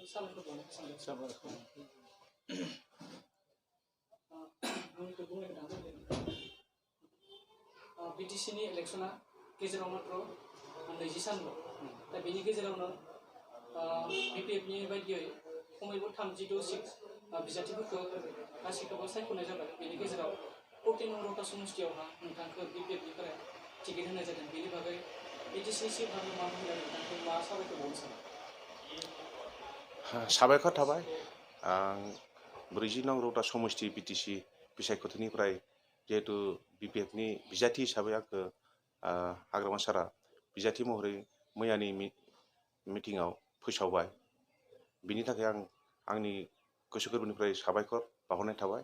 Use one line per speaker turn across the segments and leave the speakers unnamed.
BTC नि इलेक्शना गेजेराव मात्र 20 सानल' दा बेनि गेजेरावनो BPF नि बायदियै खमैबो 36 बिजाथिफोरखौ गासैखौबो सायख'नाय जाबाय बेनि गेजेराव 14 नं रौता समष्टियावहा नोंथांखौ BPF निफ्राय टिकेट होनाय जादों बेनि बागै BTC चिफ मा होनदों नोंथांखौ मा साबायखर बावनो सानो
साबायखर थाबाय आं 40 नं रौता समष्टि BTC बिसायख'थिनिफ्राय जिहेतु BPF नि बिजाथि हिसाबै आंखौ हाग्रामा सारा बिजाथि महरै मैयानि मिटिंआव फोसावबाय बिनि थाखाय आं आंनि गोसो गोरबोनिफ्राय साबायखर बावहरनाय थाबाय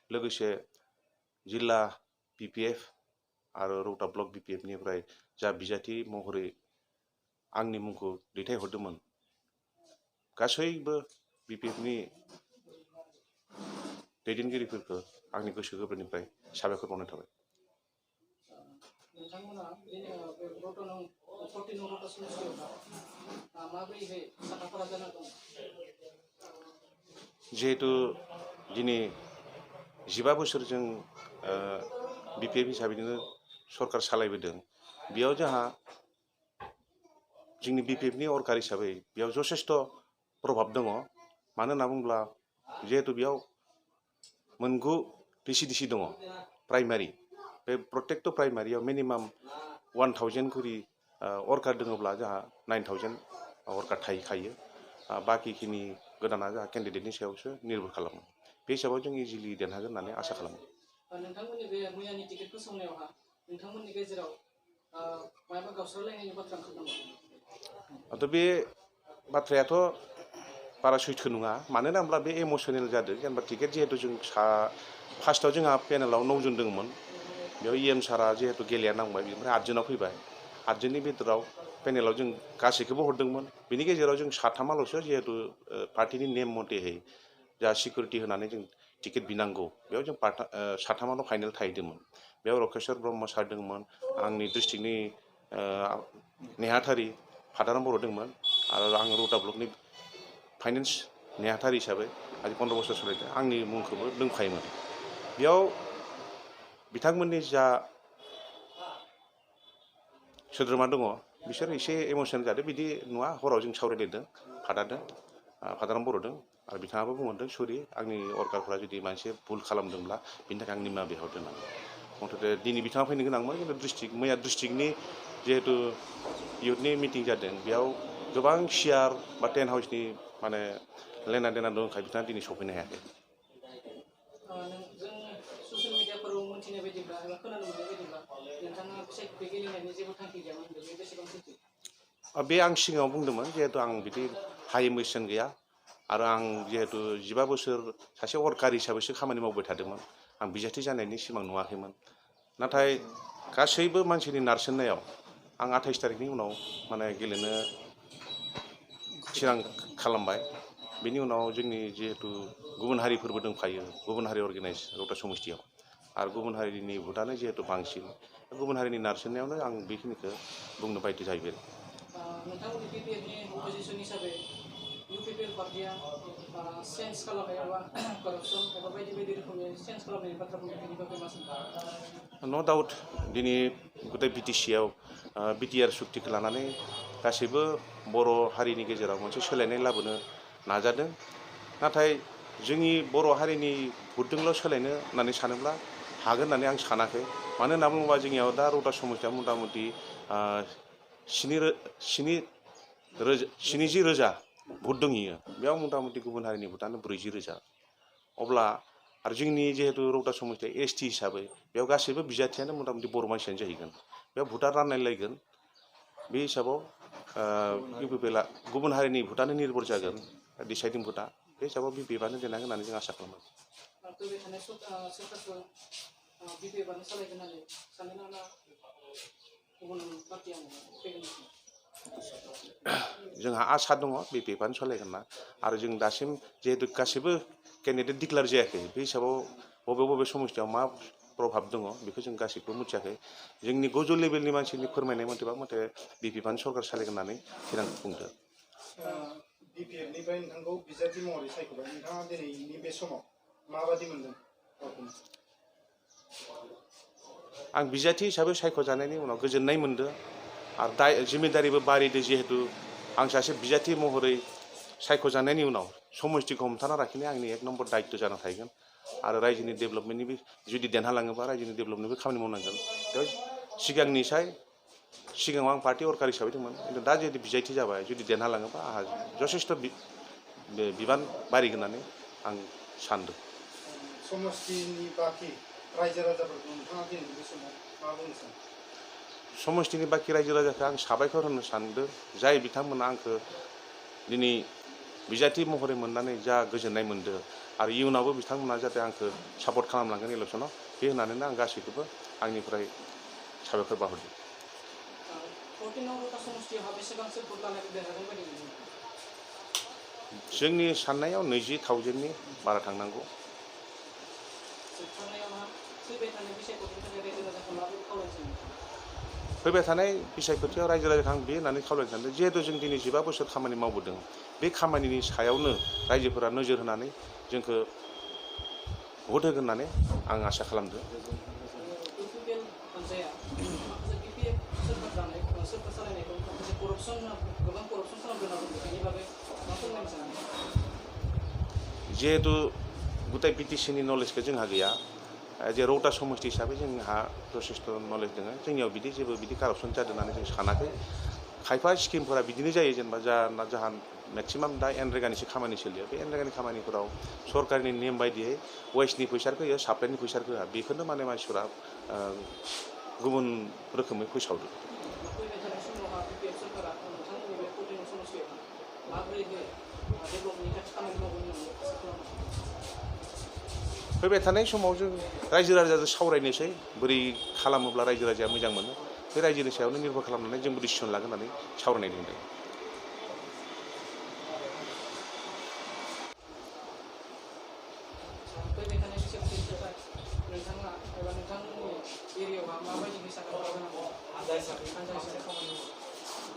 लोगोसे जिल्ला BPF आरो रौता ब्लक BPF निफ्राय जा बिजाथि महरै आंनि मुंखौ दैथायहरदोंमोन गासैबो BPF नि दैदेनगिरिफोरखौ आंनि गोसो गोरबोनिफ्राय साबायखर बावनाय थाबाय
नोंथांमोना बे 14 नं रौता समष्टियाव माबोरैहाय साखाफारा जाना दं
जिहेतु दिनै 15 बोसोर जों BPF हिसाबैनो सरकार सालायबोदों बेयाव जोंहा जोंनि BPF नि अरकार हिसाबै बेयाव जथेस्थ प्रभाब दङ मानो होनना बुङोब्ला जिहेतु बेयाव 9 DCDC दङ प्राइमारि बे प्रत्येकट प्राइमारियाव मिनिमाम 1000 करि अरकार दङब्ला जोंहा 9000 अरकार थाहैखायो बाकिखिनि गोदाना जोंहा केन्डिडेटनि सायावसो निर्भर खालामो बे हिसाबाव जों इजिलि देरहागोन होननानै आसा खालामो
नोंथांमोननि बे मैयानि टिकेट फोसावनायावहा नोंथांमोननि गेजेराव मायबा गावस्रालायनायनि बाथ्रा ओंखारदोंमोन
बे बाथ्रायाथ' बारा सैथो नङा मानो होनोब्ला बे इमोसनेल जादों जेनेबा टिकेट जिहेतु जों फार्स्टआव जोंहा पेनेलाव 9 जन दङमोन बेयाव EM सारा जिहेतु गेलेया नांबाय बेनिफ्राय 8 जनाव फैबाय 8 जननि भितराव पेनेलाव जों गासैखौबो हरदोंमोन बेनि गेजेराव जों साथामाल'सो जिहेतु पार्टिनि नेम मथेहै जा सिकिउरिटि होनानै जों टिकेट बिनांगौ बेयाव जों साथामाल' फाइनेल थाहैदोंमोन बेयाव रकेश्वर ब्रह्म सार दंमोन आंनि डिस्ट्रिक्टनि नेहाथारि फादाराम बर' दंमोन आरो आं रौता ब्लकनि फाइनेन्स नेहाथारि हिसाबै आज 15 बोसोर सोलिदों आंनि मुंखौबो दोंखायोमोन बेयाव बिथांमोननि जा सोद्रोमा दङ बिसोर एसे इमोसनेल जादों बिदि नङा हराव जों सावरायलायदों फादाराम बर'दों आरो बिथाङाबो बुंहरदों सरि आंनि अरकारफोरा जुदि मोनसे भुल खालामदोंब्ला बिनि थाखाय आं निमाहा बिहरदों होननानै मथथे दिनै बिथाङा फैनो गोनांमोन खिन्थु मैया डिस्ट्रिक्टनि जिहेतु इयुथनि मिटिं जादों बेयाव गोबां सियार बा टेन्ट हाउसनि माने लेना देना दंखाय बिथाङा दिनै सफैनो हायाखै
जों ससियेल मिडियाफोराव मोनथिनाय बायदिब्ला एबा खोनानो मोननाय बायदिब्ला नोंथाङा बिसायख'थि गेलेनायनि जेबो थांखि गैयामोन बे बेसेबां सैथो
बे आं सिगाङाव बुंदोंमोन जिहेतु आं बिदि हाइ इमोसन गैया आरो आं जिहेतु 15 बोसोर सासे अरकार हिसाबैसो खामानि मावबाय थादोंमोन आं बिजाथि जानायनि सिमां नुवाखैमोन नाथाय गासैबो मानसिनि नारसिननायाव आं 28 तारिखनि उनाव माने गेलेनो थिरां खालामबाय बेनि उनाव जोंनि जिहेतु गुबुन हारिफोरबो दंफायो गुबुन हारि अर्गेनाइज रौता समष्टियाव आरो गुबुन हारिनि भोटानो जिहेतु बांसिन गुबुन हारिनि नारसिननायावनो आं बेखिनिखौ बुंनो बाध्य जाहैबाय
नोंथांमोननि BPF नि अपोजिसन हिसाबै UPPL पार्टिया चेन्ज खालामनाय एबा करापसन एबा बायदि बायदि रोखोमनि चेन्ज खालामनायनि बाथ्रा बुंदों बेनि बागै मा सानो
नो डाउट दिनै गथाय BTCआव BTR सुक्तिखौ लानानै गासैबो बर' हारिनि गेजेराव मोनसे सोलायनाय लाबोनो नाजादों नाथाय जोंनि बर' हारिनि भोटजोंल' सोलायनो होननानै सानोब्ला हागोन होननानै आं सानाखै मानो होनना बुङोबा जोंनियाव दा रौता समष्टियाव मथा मथि 70,000 भोट दंहैयो बेयाव मथा मथि गुबुन हारिनि भोटानो 40,000 अब्ला आरो जोंनि जिहेतु रौता समष्टिया ST हिसाबै बेयाव गासैबो बिजाथियानो मथा मथि बर' मानसियानो जाहैगोन बेयाव भोटा रानलायलायगोन बे हिसाबाव UPPLआ गुबुन हारिनि भोटानो निर्भर जागोन डिसाइडिं भोटा बे हिसाबाव BPFआनो देरहागोन होननानै जों आसा खालामो जोंहा आसा दङ BPFआनो सालायगोन ना आरो जों दासिम जिहेतु गासैबो केन्डिडेट डिक्लेयार जायाखै बे हिसाबाव बबे समष्टियाव मा प्रभाब दङ बेखौ जों गासैबो मिथियाखै जोंनि गोजौ लेभेलनि मानसिनि फोरमायनाय मथे BPFआनो सरकार सालायगोन होननानै थिरांथा बुंदों
बिपिएफनिफ्राय नोंथांखौ बिजाथि महरै सायख'बाय नोंथाङा दिनैनि बे समाव माबादि मोनदों गावखौनो?
आं बिजाथि हिसाबै सायख'जानायनि उनाव गोजोननाय मोनदों आरो जिम्मेदारिबो बारिदो जिहेतु आं सासे बिजाथि महरै सायख'जानायनि उनाव समष्टिखौ हमथाना लाखिनाया आंनि एक नम्बर दायित्व जाना थाहैगोन आरो रायजोनि डेभेलपमेन्टनिबो जुदि देरहालाङोबा रायजोनि डेभेलपमेन्टनिबो खामानि मावनांगोन बेयाव सिगाङाव आं पार्टि वर्कार हिसाबै दंमोन खिन्थु दा जिहेतु बिजाथि जाबाय जुदि देरहालाङोबा आंहा जथेस्थ' बिबान बारिगोन होननानै आं सानदों।
समष्टिनि बाखि रायजो राजाफोरखौ नोंथाङा दिनैनि बे समाव मा बुंनो सानो?
समष्टिनि बाखि रायजो राजाखौ आं साबायखर होनो सानदों जाय बिथांमोना आंखौ दिनै बिजाथि महरै मोननानै जा गोजोननाय मोनदों आरो इयुनावबो बिथांमोना जाहाथे आंखौ सापर्ट खालामलांगोन इलेक्सनाव बे होननानैनो आं गासैखौबो आंनिफ्राय साबायखर बावहरदों।
14 नं रौता समष्टियावहा बेसेबांसो भट लानानै देरहागोन बायदि मोनो?
जोंनि साननायाव 20,000नि बारा थांनांगौ।
जोबथारनायावहा फैबाय थानाय बिसायख'थिनि थाखाय रायजो राजाखौ माबोरै खावलायनो सानो?
फैबाय थानाय बिसायख'थियाव रायजो राजाखौ आं बे होननानै खावलायनो सानदों जिहेतु जों दिनै 15 बोसोर खामानि मावबोदों बे खामानिनि सायावनो रायजोफोरा नोजोर होनानै जोंखौ भट होगोन होननानै आं आसा खालामदों।
इउपिपिएल हान्जाया माखासे बिपिएफ सोरखार जानाय सोरखार सालायनायखौ माखासे गोबां करपसन खालामदों होनना बुंदों बेनि बागै मा फोरमायनो सानो?
जिहेतु गुथाय बिटिसिनि नलेजखौ जोंहा गैया जे रौता समष्टि हिसाबै जोंहा जथेस्थ' नलेज दङ जोंनियाव जेबो बिदि कारापसन जादों होननानै जों सानाखै खायफा स्किमफोरा बिदिनो जायो जेनेबा जाहा मेक्सिमाम दा एनरेगानिसो खामानि सोलियो बे एनरेगानि खामानिफोराव सरकारनि नेम बायदियै वेस्टनि फैसाखौ होयो साप्लाइनि फैसाखौ होआ बेखौनो माने मानसिफोरा गुबुन रोखोमै फोसावदों।
फैबाय थानाय समावहा बिपिएफ सोरखारा नोंथांमोननि बे 14 नं समष्टियावहा माबोरैहाय डेभेलपमेन्टनि थाखाय खामानि मावगोन होननानै आसा खालामो?
फैबाय थानाय समाव जों रायजो राजाजों सावरायनोसै बोरै खालामोब्ला रायजो राजाया मोजां मोनो बे रायजोनि सायावनो निर्भर खालामनानै जोंबो डिसिसन लागोन होननानै सावरायनाय दोनदों।
फैबाय थानाय बिसायख'थिनि थाखाय नोंथाङा एबा नोंथांमोननि एरियायावहा माबायदि साखा खालामनांगौ हानजा हिसाबै खामानि मावो?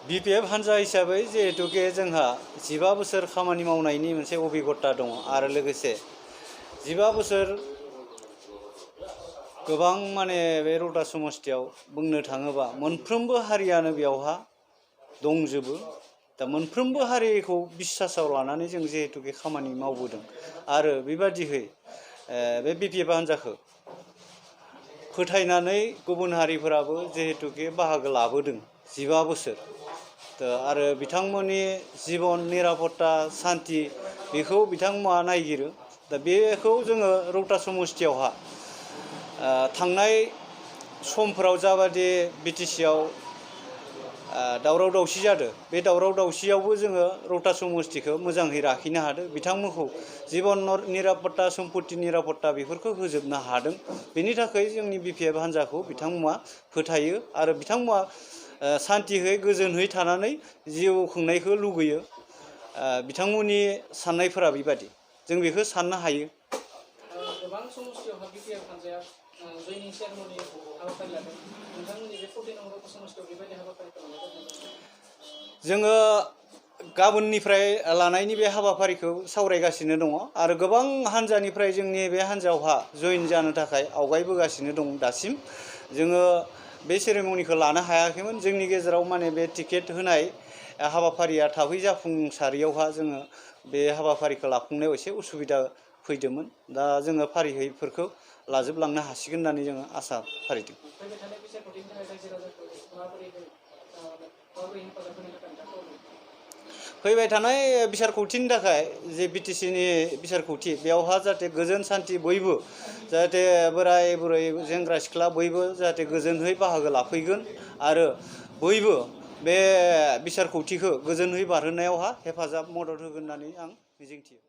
बिपिएफ हान्जा हिसाबै जिहेतुके जोंहा 15 बोसोर खामानि मावनायनि मोनसे अभिगता दङ आरो लोगोसे 15 बोसोर गोबां माने बे रौता समष्टियाव बुंनो थाङोबा मोनफ्रोमबो हारियानो बेयावहा दंजोबो दा मोनफ्रोमबो हारिखौ बिसासाव लानानै जों जिहेतुके खामानि मावबोदों आरो बेबादिहै बे बिपिएफ हान्जाखौ फोथायनानै गुबुन हारिफोराबो जिहेतुके बाहागो लाबोदों 15 बोसोर आरो बिथांमोननि जीवन निरापत्ता शान्ति बेखौ बिथांमोना नायगिरो दा बेखौ जोङो रौता समष्टियावहा थांनाय समफोराव जाबादि बिटिसिआव दावराव दावसि जादों बे दावराव दावसियावबो जोङो रौता समष्टिखौ मोजाङै लाखिनो हादों बिथांमोनखौ जीवन निरापत्ता सम्पत्ति निरापत्ता बेफोरखौ होजोबनो हादों बेनि थाखाय जोंनि बिपिएफ हान्जाखौ बिथांमोना फोथायो आरो बिथांमोना शान्तियै गोजोनयै थानानै जिउ खुंनायखौ लुगैयो बिथांमोननि साननायफोरा बेबादि जों बेखौ साननो हायो।
गोबां समष्टियावहा बिपिएफ हान्जाया जयनिं सेरेमनि हाबाफारि लादों नोंथांमोननि बे 14 नं रौता समष्टियाव बेबायदि हाबाफारिखौ लानाय
जोङो गाबोननिफ्राय लानायनि बे हाबाफारिखौ सावरायगासिनो दङ आरो गोबां हान्जानिफ्राय जोंनि बे हान्जायावहा जयेन जानो थाखाय आवगायबोगासिनो दं दासिम जोङो बे सेरेमनिखौ लानो हायाखैमोन जोंनि गेजेराव माने बे टिकेट होनाय हाबाफारिया थाबै जाफुंसारियावहा जोङो बे हाबाफारिखौ लाफुंनायाव एसे उसुबिदा फैदोंमोन दा जोङो फारियैफोरखौ लाजोबलांनो हासिगोन होननानै जोङो आसा फारिदों।
फैबाय थानाय बिसायख'थिनि थाखाय रायजो राजाखौ माबोरै हेफाजाब होनो थाखाय नोंथांखौ
फैबाय थानाय बिसायख'थिनि थाखाय जे बिटिसिनि बिसायख'थि बेयावहा जाहाथे गोजोन शान्ति बयबो जाहाथे बोराय बुरै सेंग्रा सिख्ला बयबो जाहाथे गोजोनयै बाहागो लाफैगोन आरो बयबो बे बिसायख'थिखौ गोजोनयै बारहोनायावहा हेफाजाब मदद होगोन होननानै आं मिजिंथियो।